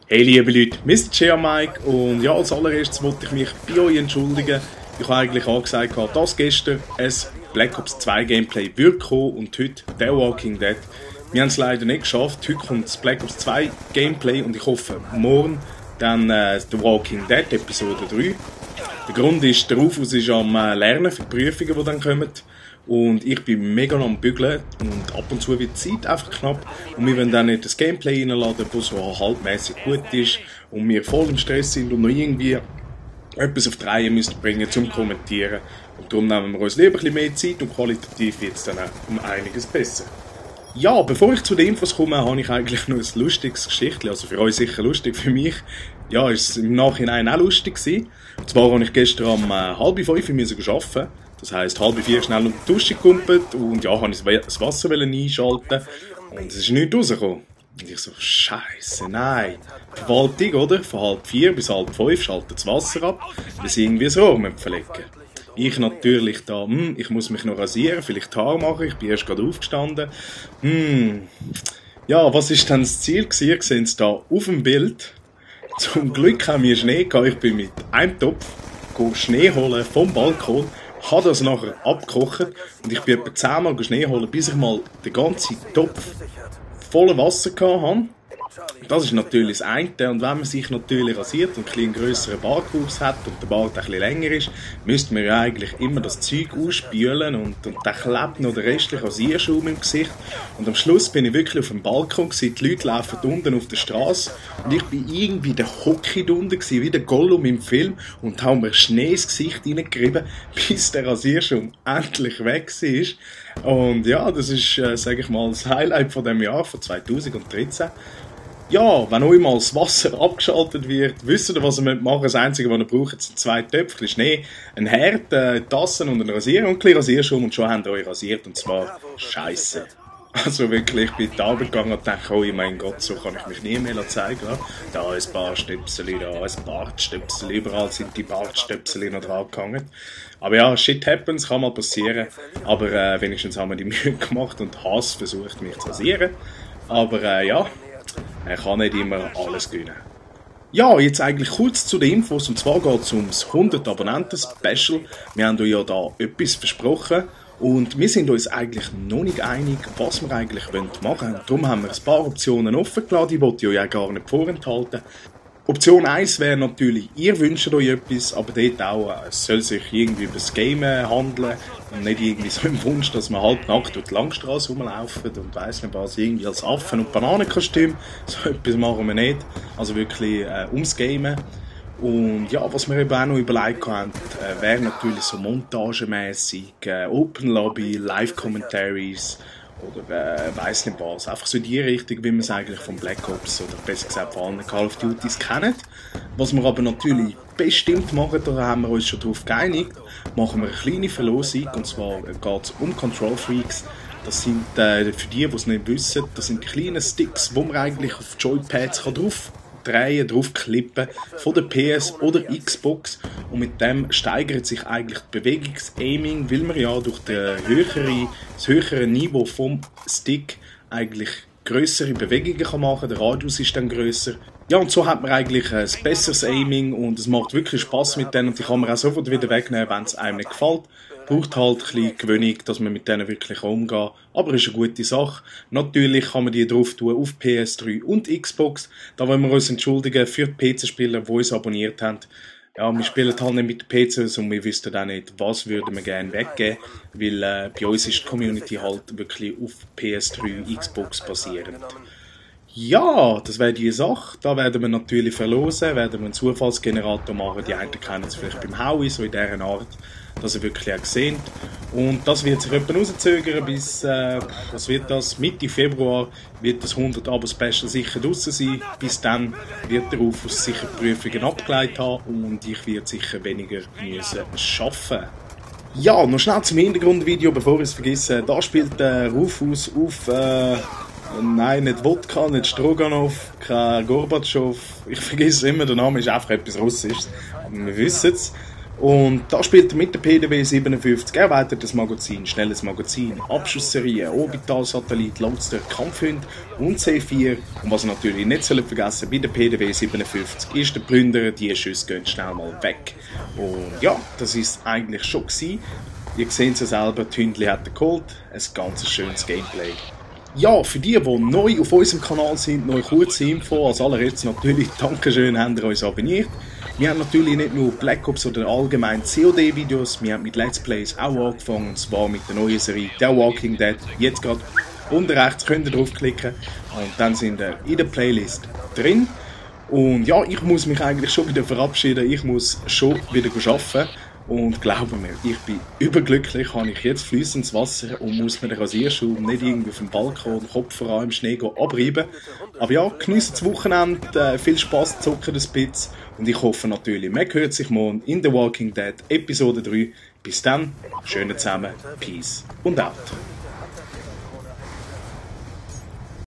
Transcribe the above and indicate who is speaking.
Speaker 1: Hey liebe Leute, Mr. Chia Mike und ja, als allererstes wollte ich mich bei euch entschuldigen. Ich habe eigentlich angesagt, dass gestern ein Black Ops 2 Gameplay wird kommen und heute The Walking Dead. Wir haben es leider nicht geschafft. Heute kommt das Black Ops 2 Gameplay und ich hoffe morgen dann The Walking Dead Episode 3. Der Grund ist, der Rufus ist am Lernen für die Prüfungen, die dann kommen. Und ich bin mega am Bügeln und ab und zu wird die Zeit einfach knapp und wir wollen dann nicht das Gameplay reinladen, das so halbmäßig gut ist und wir voll im Stress sind und noch irgendwie etwas auf die Reihe müssen bringen zum Kommentieren. Und darum nehmen wir uns lieber ein bisschen mehr Zeit und qualitativ wird es dann auch um einiges besser. Ja, bevor ich zu den Infos komme, habe ich eigentlich noch ein lustiges Geschichtchen, also für euch sicher lustig, für mich ja, ist es im Nachhinein auch lustig gewesen. Und zwar habe ich gestern um 4:30 müssen arbeiten. Das heisst, 3:30 schnell unter die Dusche gekumpelt und ja, habe ich das Wasser einschalten und es ist nichts rausgekommen. Und ich so, Scheiße, nein. Verwaltung, oder? Von 4:30 bis 4:30 schaltet das Wasser ab, weil sie irgendwie das Rohr verlegen. Ich natürlich da, ich muss mich noch rasieren, vielleicht Haar machen, ich bin erst gerade aufgestanden. Ja, was ist denn das Ziel gewesen? Ihr seht es da auf dem Bild. Zum Glück haben wir Schnee gehabt. Ich bin mit einem Topf Schnee holen vom Balkon, habe das nachher abgekocht und ich bin etwa 10 Mal Schnee holen, bis ich mal den ganzen Topf voller Wasser hatte. Das ist natürlich das eine. Und wenn man sich natürlich rasiert und einen grösseren Bartwuchs hat und der Bart ein bisschen länger ist, müsste man ja eigentlich immer das Zeug ausspülen und dann klebt noch der restliche Rasierschaum im Gesicht. Und am Schluss bin ich wirklich auf dem Balkon gewesen, die Leute laufen unten auf der Straße und ich bin irgendwie der Hockey unten gewesen, wie der Gollum im Film und habe mir Schnee ins Gesicht reingerieben, bis der Rasierschaum endlich weg war. Und ja, das ist, sage ich mal, das Highlight von dem Jahr, von 2013. Ja, wenn euch mal das Wasser abgeschaltet wird, wisst ihr, was ihr machen müsst. Das Einzige, was ihr braucht, sind 2 Töpfe Schnee, ein Herd, Tassen und ein Rasierer und ein bisschen Rasierschaum und schon habt ihr euch rasiert und zwar scheisse. Also wirklich, ich bin in die Arbeit gegangen und dachte, oh mein Gott, so kann ich mich nie mehr zeigen. Da ein Bartstöpsel, da ein Bartstöpsel, überall sind die Bartstöpsel noch dran gehangen. Aber ja, shit happens, kann mal passieren. Aber wenigstens haben wir die Mühe gemacht und Hass versucht, mich zu rasieren. Aber ja, er kann nicht immer alles gewinnen. Ja, jetzt eigentlich kurz zu den Infos. Und zwar geht es ums 100 Abonnenten-Special. Wir haben euch ja da etwas versprochen. Und wir sind uns eigentlich noch nicht einig, was wir eigentlich machen wollen. Darum haben wir ein paar Optionen offen gelassen, die wollte ich euch auch gar nicht vorenthalten. Option 1 wäre natürlich, ihr wünscht euch etwas, aber dort auch, es soll sich irgendwie über das Game handeln und nicht irgendwie so im Wunsch, dass man halbnackt durch die Langstrasse rumlaufen und weiss nicht was, irgendwie als Affen- und Bananenkostüm. So etwas machen wir nicht. Also wirklich ums Game. Und ja, was wir eben auch noch überlegt haben, wäre natürlich so montagemässig Open Lobby, Live-Commentaries oder weiss nicht was. Einfach so in die Richtung, wie man es eigentlich von Black Ops oder besser gesagt von allen Call of Duties kennt. Was wir aber natürlich bestimmt machen, da haben wir uns schon darauf geeinigt, machen wir eine kleine Verlosung und zwar geht es um Control Freaks. Das sind, für die es nicht wissen, das sind kleine Sticks, wo man eigentlich auf Joypads drauf drehen, draufklippen von der PS oder Xbox und mit dem steigert sich eigentlich die Bewegungsaiming, weil man ja durch das höhere Niveau vom Stick eigentlich grössere Bewegungen machen kann, der Radius ist dann grösser. Ja, und so hat man eigentlich ein besseres Aiming und es macht wirklich Spass mit denen und die kann man auch sofort wieder wegnehmen, wenn es einem nicht gefällt. Braucht halt ein bisschen Gewöhnung, dass man mit denen wirklich umgehen kann. Aber ist eine gute Sache. Natürlich kann man die drauf tun auf PS3 und Xbox. Da wollen wir uns entschuldigen für die PC-Spieler, die uns abonniert haben. Ja, wir spielen halt nicht mit PCs und wir wüssten auch nicht, was würden wir gerne weggeben. Weil bei uns ist die Community halt wirklich auf PS3 und Xbox basierend. Ja, das wäre die Sache. Da werden wir natürlich verlosen, werden wir einen Zufallsgenerator machen. Die einen kennen es vielleicht beim Howie, so in dieser Art, dass ihr wirklich auch seht. Und das wird sich etwa rauszögern bis, was wird das? Mitte Februar wird das 100 Abo-Special sicher draussen sein. Bis dann wird der Rufus sicher Prüfungen abgeleitet haben und ich werde sicher weniger müssen arbeiten. Ja, noch schnell zum Hintergrundvideo, bevor ich es vergesse. Da spielt Rufus auf... Nein, nicht Wodka, nicht Stroganov, kein Gorbatschow. Ich vergesse immer, der Name ist einfach etwas Russisches. Aber wir wissen es. Und da spielt er mit der PDW 57 erweitertes Magazin, schnelles Magazin, Abschussserie, Orbitalsatellit, Loadster, Kampfhund und C4. Und was ihr natürlich nicht vergessen bei der PDW 57 ist der Plünderer, die Schüsse gehen schnell mal weg. Und ja, das ist eigentlich schon gewesen. Ihr seht es selber, die Hündli hat er geholt, ein ganz schönes Gameplay. Ja, für die neu auf unserem Kanal sind, noch eine kurze Info. Als allererstes natürlich, Dankeschön, habt ihr uns abonniert. Wir haben natürlich nicht nur Black Ops oder allgemein COD-Videos, wir haben mit Let's Plays auch angefangen, und zwar mit der neuen Serie The Walking Dead. Jetzt gerade unten rechts könnt ihr draufklicken und dann sind wir in der Playlist drin. Und ja, ich muss mich eigentlich schon wieder verabschieden, ich muss schon wieder arbeiten. Und glauben mir, ich bin überglücklich, habe ich jetzt fließendes Wasser und muss mir den Rasierschaum nicht irgendwie auf dem Balkon, Kopf voran im Schnee abreiben. Aber ja, geniessen das Wochenende, viel Spass, zocken ein bisschen. Und ich hoffe natürlich, man hört sich morgen in The Walking Dead Episode 3. Bis dann, schönen zusammen, Peace und out.